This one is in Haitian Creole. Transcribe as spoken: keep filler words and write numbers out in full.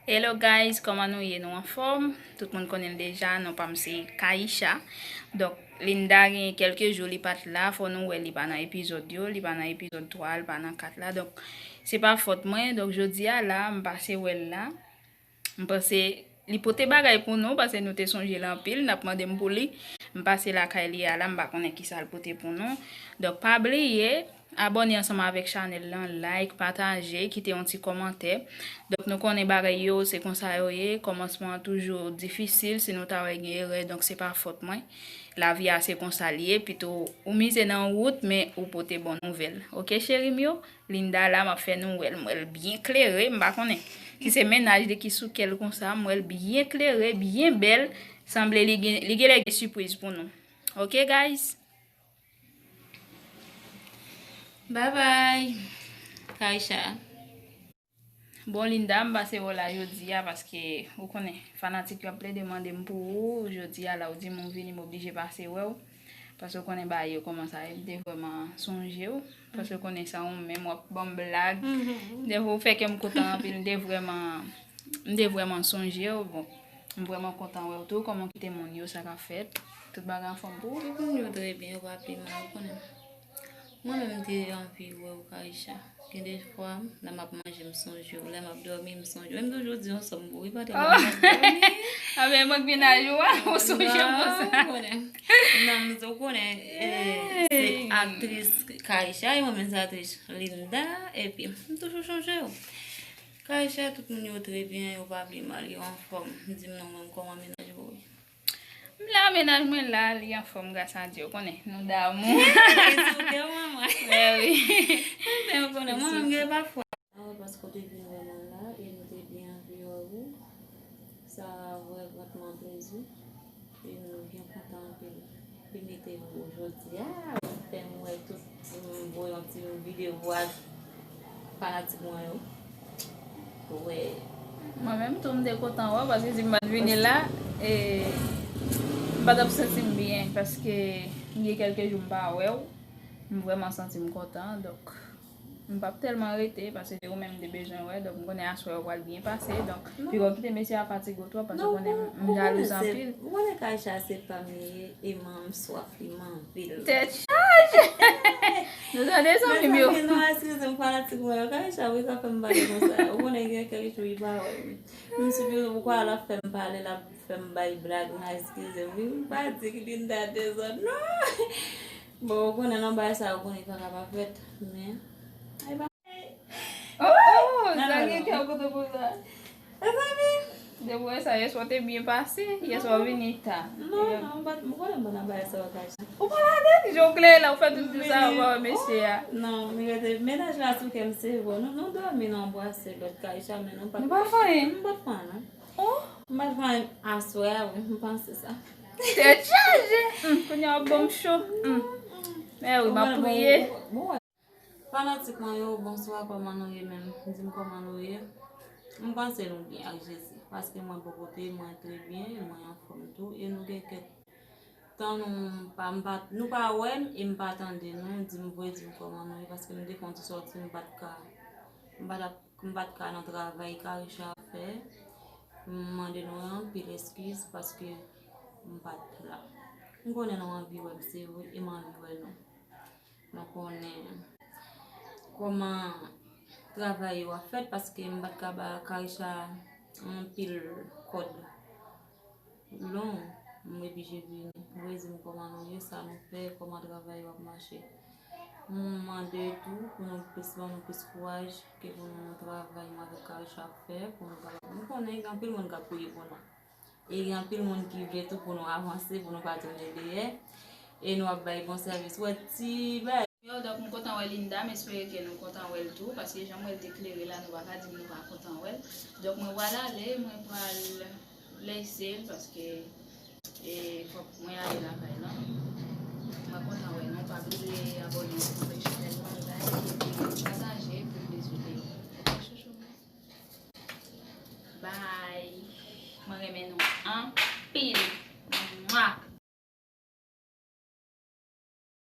Hello guys, kòman nou ye? Nou anfòm? Tout moun konnen l deja, non pa m se Kaïcha. Donk, Linda gen kèlke jou li pa t la, fò nou wè li pa nan epizòd yo, li pa nan epizòd twa, li pa nan kat la. Donk, se pa fòt mwen. Donk, jodi a la, m pase wè l la. M panse li pote bagay pou nou, paske nou te sonje l anpil, n ap mande m pou li. M pase lakay li a la, m pa konnen kisa l pote pou nou. Donk, pa bliye, abòne ansanm avèk chanèl lan, like, pataje, kite yon ti kòmantè. Donk, nou konnen bagay yo, se konsa yo ye. Kòmansman an toujou difisil, si nou ta wè gen erè, donk se pa fòt mwen. Lavi a se konsa l ye, pito ou mize nan wout, men ou pote bon nouvèl. Oke, cheri m yo? Linda la, m ap fè nou wè l. M wè l byen klere, m pa konnen si se mennaj li ki sou kè l konsa. M wè l byen klere, byen bèl. Sanble li gen, li genlè gen sipriz pou nou. Oke, guys? Bye bye, Kaïcha. Bon, Linda, m pase wè w la jodi a paske ou konnen fanatik yo ap plede mande m pou ou. Jodi a la, ou di m ou vini, m oblije pase wè w. Paske ou konnen bagay yo kòmanse a, m te vrèman sonje w. Paske ou konnen sa ou menm, w ap ban m blag. Defwa ou fè kè m kontan anpil, m te vrèman, m te vrèman sonje w. Bon, m vrèman kontan wè w tou. Kòman w kite moun yo, sa k ap fèt? Tout bagay anfòm pou ou? Tout moun yo trè byen, yo pa pi mal, ou konnen. Mwen menm, m te anvi wè w, Kaïcha. Gen de fwa, lè m ap manje, m sonje w. Lè m ap dòmi, m sonje w. E m toujou di yon sòm pou ou, wi, pandan lè m ap dòmi. Anben, mwen k vin a jou a, ou sonje m konsa. Non, ou konnen. Non, m di w konnen, eh, se aktris Kaïcha, e mwen menm se aktris Linda, epi m toujou sonje w. Kaïcha, tout moun yo trè byen, yo pa pi mal, yo anfòm. Di m non, mwen, kòman mennaj ou ye? M la, mennaj mwen la, li anfòm, gras a Dye, ou konnen, nou damou. Li sou kè w, manman. Mè wi. Mwen konnen, mwen menm gen pafwa. Awe, paske w te vin wè mwen la, e m te byen anvi wè ou. Sa vrèman plezi. E nou byen kontan anpil. Li mete w jodi a, ou fè m wè tout, m voye yon ti videyo ak fanatik mwen yo. Wè. Mwen menm tou, m te kontan wè w, paske si m pa t vini la, e, m pa t ap santi m byen, paske m gen kèlke jou m pa wè w. M vrèman santi m kontan, donk, m p ap tèlman rete, paske se ou menm m te bezwen wè, donk, m konnen aswè a pral byen pase, donk, piga w kite mesye a fatige w twòp, paske ou konnen m jalouz anpil. Ou konnen Kaïcha se pa m li ye, e man m swaf li, m anvi l. Tèt chaje! Nou tande zanmi m yo. Mezanmi, non, eskize m, fanatik mwen yo. Kaïcha, wi, sa fè m pale konsa. Ou konnen gen kèk jou li pa wè m. M sou pil ou kwa l ap fè m pale, l ap fè m bay blag, non, eskize m. Wi, m fatige, Linda dezòd, non. Bon, ou konnen nan bagay sa, ou konnen li pa ka pa fèt, men, ay, ba. Oh, oh, sa gen kè w kontan pou sa. Mezanmi. Depi w wè sa, yèswa w te byen pase, yèswa w vini ta. Non, non, m pa t, m konnen m pa nan bagay sa yo, Kaïcha. Ou pa ladan? Jan w klere la, ou fè tout di sa, ou pa wè mesye a. Non, m rete, mennaj la sou kè m, se vre. Nou, nou dòmi nan bwase lòt, Kaïcha, men nou pa t fè anyen. M pa t fè anyen, non. Oh. M pa t fè anyen aswè a, wi, m panse sa. Tèt chaje! Hum, kounye a w ap ban m cho. Hum. Mè wi, m ap priye. Fanatik mwen yo, bonswa, kòman nou ye menm? Di m kòman nou ye. M panse nou byen ak Jezi, paske mwen bò kote mwen trè byen, e mwen anfòm tou, e nou gen kèk tan nou pa, m pa, nou pa wè m e m pa tande nou, di m vre, di m kòman nou ye, paske m te fè yon ti sòti, m pa t ka, m pa t ap, m pa t ka nan travay Kaïcha ap fè. M mande nou anpil eskiz paske m pa t la. M konnen nou anvi wè m, se vre, e m anvi wè nou. Nou konnen kòman travay yo ap fèt, paske m pa t ka ba Kaïcha anpil kòd long, m oblije vini. Ou redi m kòman nou ye, sa nou fè, kòman travay yo ap mache. M mande tou pou nou plis ban nou plis kouraj ke pou nou travay mwen avèk Kaïcha ap fè, pou nou kapab, m konnen gen anpil moun k ap priye pou nou. E gen anpil moun ki vle tou pou nou avanse, pou nou pa tounen dèyè. E nou ap bay bon sèvis. Wè ti bagay. Yo, donk, m kontan wè Linda, m espere ke nou kontan wè l tou, paske jan m wè l te klere la, nou pa ka di m nou pa kontan wè l. Donk, mwen pral ale, mwen pral lese l, paske, e, fòk mwen ale lakay lan. Mwen kontan wè nou.